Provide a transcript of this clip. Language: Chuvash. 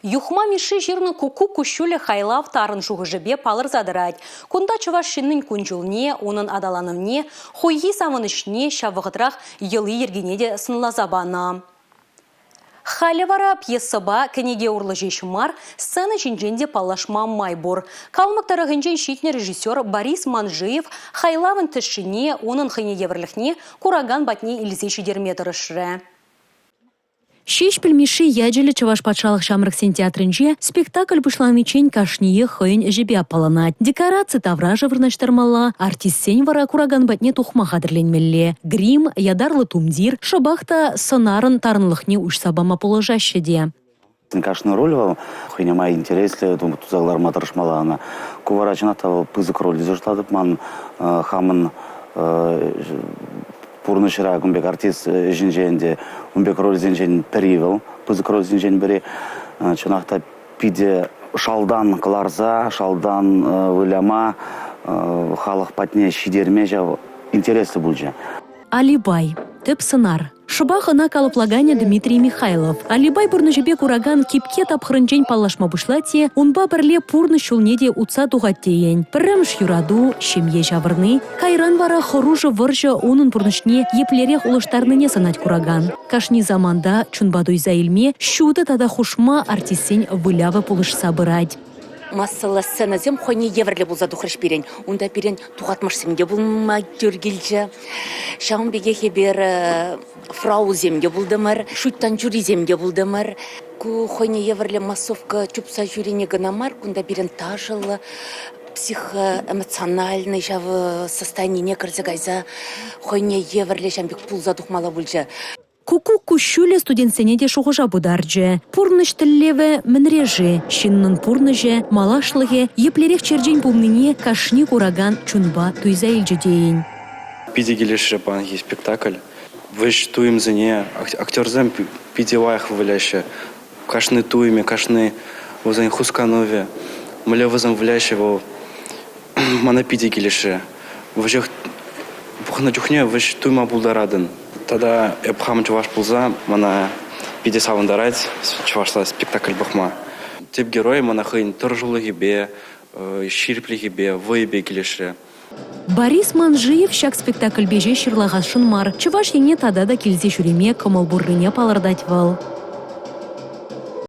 Юхма Мишши ҫырнӑ «Куккук куҫҫулӗ» хайлав тарӑн шухӑшӗпе палӑрса тӑрать. Кунта чӑваш ҫыннин кун-ҫулне, унӑн аталанӑвне, хуйхи-савӑнӑҫне, ҫав вӑхӑтрах йӑли-йӗркине те сӑнласа панӑ. Халӗ вара пьесӑпа кӗнеке урлӑ ҫеҫ мар, сцена ҫинчен те паллашма май пур. Калмӑк тӑрӑхӗнчен ҫитнӗ режиссер Борис Манжиев хайлавӑн тӗшшине, унӑн хӑйне евӗрлӗхне куракан патне илсе ҫитерме тӑрӑшрӗ. Ҫеҫпӗл Мишши ячӗллӗ Чӑваш патшалӑх ҫамрӑксен театрӗнче спектакль пуҫланиччен кашниех хӑйӗн ӗҫӗпе аппаланать. Декораци таврашӗ вырнаҫтармалла, артистсен вара куракан патне тухма хатӗрленмелле. Грим, ятарлӑ тумтир шӑпах та сӑнарӑн тарӑнлӑхне уҫса пама пулӑшаҫҫӗ те. Кашни роль вӑл хӑйне май интереслӗ туса кӑларма тӑрӑшмалла ӑна. Ку вара чӑнах та вӑл пысӑк роль тесе шутлатӑп. Ман хамӑн пурнӑҫра кун пек артист ӗҫӗнче ӗнтӗ ун пек рольсенчен пӗри вӑл, пысӑк рольсенчен пӗри. Чӑнах та питӗ шалтан кӑларса, шалтан выляма, халӑх патне ҫитерме ҫав интереслӗ пулчӗ. Алибай. Тӗп сӑнар. Шӑпах ӑна калӑплаканӗ Дмитрий Михайлов. Алибай пурнӑҫӗпе куракан кипке тапхӑрӗнчен паллашма пуҫлать те унпа пӗрле пурнӑҫ ҫулне те утса тухать тейӗн. Пӗрремӗш юрату, ҫемье ҫавӑрни, кайран вара хӑрушӑ вӑрҫӑ унӑн пурнӑҫне еплерех улӑштарнине сӑнать куракан. Кашни саманта чунпа туйса илме ҫутӑ тата хушма артистсен вылявӗ пулӑшса пырать. Массӑллӑ сценӑсем хӑйне евӗрлӗ пулса тухрӗҫ пирӗн. Унта пирӗн тухатмӑшсем те пулма тӳр килчӗ. Ҫавӑн пекех эпир фраусем те пултӑмӑр, шуйттан чурисем те пултӑмӑр. Ку хӑйне евӗрлӗ массовка чупса ҫӳрени кӑна мар, кунта пирӗн ташӑллӑ, психоэмоциональнӑй ҫав состоянине кӗрсе кайса хӑйне евӗрлӗ ҫавӑн пек пулса тухмалла пулчӗ. Куккук куҫҫулӗ студентсене те шухӑша путарчӗ. Пурнӑҫ тӗллевӗ мӗнре-ши? Ҫыннӑн пурнӑҫӗ, малашлӑхӗ еплерех черчен пулнине кашни куракан чунпа туйса илчӗ тейӗн. Питӗ килӗшрӗ паянхи спектакль. Вӗҫ туйӑмсене актерсем питӗ лайӑх выляҫҫӗ. Кашни туйӑмӗ, кашни вӗсен хусканӑвӗ, мӗнле вӗсем выляҫҫӗ вӑл мана питӗ килӗшрӗ. Вӗҫех пӑхнӑ чухне вӗҫ туйма пултаратӑн. Тата эп хам чӑваш пулса мана питӗ савӑнтарать чӑвашла спектакль пӑхма. Тӗп герой мана хӑйӗн тӑрӑшулӑхӗпе, ҫирӗплӗхӗпе, вӑйӗпе килӗшрӗ. Борис Манжиев ҫак спектакльпе ҫеҫ ҫырлахасшӑн мар. Чӑваш Ене тата та килсе ҫӳреме кӑмӑл пуррине палӑртать вӑл.